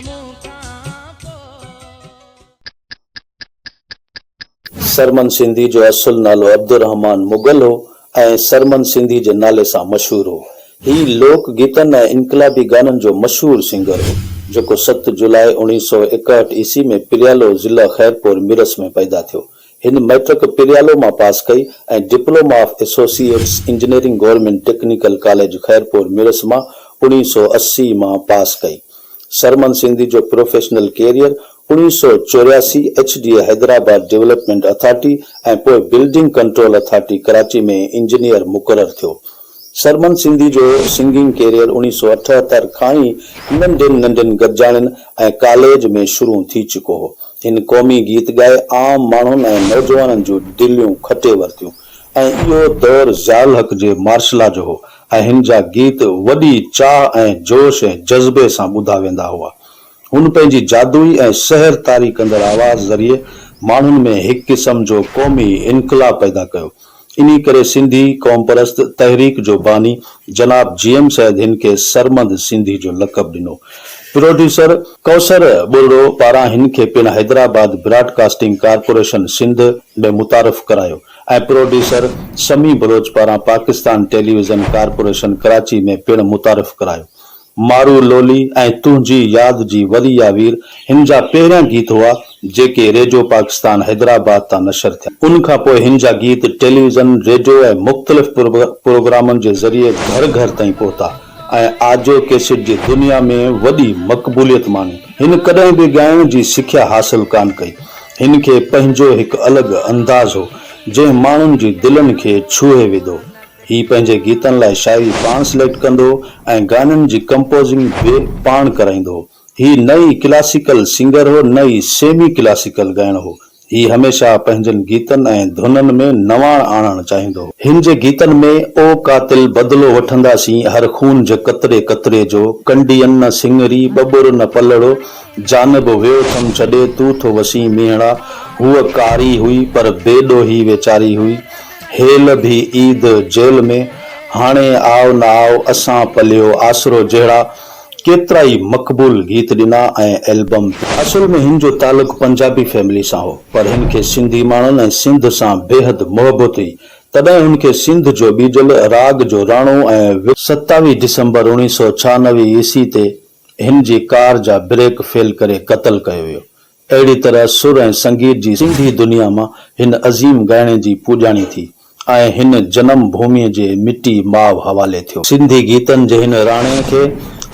مون کان پو. سرمن سنڌي جو اصل نالو عبدالرحمان مغل هو ۽ سرمن سنڌي جي نالي سان مشهور هو. هي لوڪ گيتن ۽ انقلابي گانن جو مشهور سنگر هو، جيڪو ست جولاء 1961 عيسوي ۾ پريالو ضلع خيرپور ميرس ۾ پيدا ٿيو. هن مئٽرڪ پريالو مان پاس ڪئي ۽ diploma of associates engineering government technical college Khairpur Mirs مان 1980 مان پاس ڪئي. سرمن سنڌي جو professional career 1984 H D A Hyderabad development authority ۽ پوء building control authority Karachi ۾ engineer مقرر ٿيو. سرمن سنڌي جو سنگنگ ڪيريئر 1978 کان ئي ننڍين ننڍين گڏجاڻين ۽ ڪاليج ۾ شروع ٿي چڪو هو. هن قومي گيت ڳائي عام ماڻهن ۽ نوجوانن جون دليون کٽي ورتيون ۽ اهو دور ضياء الحق جي مارشلا جو هو ۽ هن جا گيت وڏي چاهه ۽ جوش ۽ جذبي سان ٻڌا ويندا هئا. هن پنهنجي جادوئي ۽ سحر طاري ڪندڙ آواز ذريعي ماڻهن ۾ هڪ قسم جو قومي انقلاب پيدا ڪيو. انهي ڪري سنڌي قومپرست تحريڪ جو باني جناب جي ايم سيد هن کي سرمد سنڌي جو لقب ڏنو. پروڊيوسر ڪوثر ٻرڙو پاران هن کي پڻ Hyderabad broad casting corporation Sindh ۾ متعارف ڪرايو ۽ پروڊيوسر سميع بلوچ پاران پاڪستان ٽيليويزن ڪارپوريشن ڪراچي ۾ پڻ متعارف ڪرايو. مارو لولي ۽ تنهنجي ياد جي وري يا وير هن جا پهريان گيت هئا، جيڪي ريڊيو پاڪستان حيدرآباد تان نشر ٿيا. ان کان پوء هن جا گيت ٽيليويزن، ريڊيو ۽ مختلف پروگرامن جي ذريعي گهر گهر تائين پهتا ۽ آڊيو ڪيسٽ جي دنيا ۾ وڏي مقبوليت ماڻي. هن ڪڏهن به ڳائڻ جي سکيا حاصل ڪانه ڪئي. هن کي پنهنجو هڪ الڳ انداز هو، جنهن ماڻهن جي دلن کي ڇهي وڌو. هي پنهنجي گيتن لاء شاعري پاڻ سليڪٽ ڪندو هو ۽ گانن جي ڪمپوزنگ به پاڻ ڪرائيندو هو. هي نه ئي ڪلاسيڪل سنگر هو نه ئي سيمي ڪلاسيڪل ڳائڻو هو. هي هميشه پنهنجن گيتن ۽ ڌنن ۾ نواڻ آڻڻ چاهيندو هو. هن جي گيتن ۾ او قاتل بدلو وٺنداسين هر خون جي قطري قطري جو، ڪنڊين نه سڱري، ٻٻر نه پلڙو، جانب ويو ٿم ڇڏي تون ٿو وسين مينهڙا، هوء ڪاري هئي پر بي ڏوهي ويچاري هئي، هيل ڀي عيد جيل ۾، هاڻي آء نه آء اسان پليو آسرو جهڙا ڪيترائي مقبول گيت ڏنا ۽ البم پڻ. اصل ۾ هن جو تعلق پنجابي فيملي سان هو پر هن کي سنڌي ماڻهن ۽ سنڌ سان بيحد محبت هئي تڏهن هن کي سنڌ جو ٻيجل، راڳ جو راڻو ۽. 27 ڊسمبر 1996 عيسوي تي هن جي ڪار جا بريڪ فيل ڪري قتل ڪيو ويو. اهڙي طرح سر ۽ سنگيت جي سنڌي دنيا مان هن عظيم ڳائڻي جي پوڄاڻي ٿي ۽ هن جنم ڀوميء جي مٽي ماء حوالي ٿيو. سنڌي گيتن جي هن راڻي کي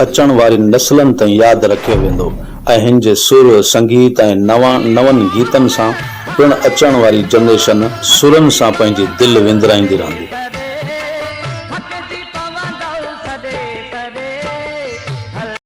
اچڻ وارين نسلن تائين ياد رکيو ويندو ۽ هن جي سر، سنگيت ۽ نون گيتن سان پڻ اچڻ واري جنريشن سرن سان پنهنجي دل وندرائيندي رهندي.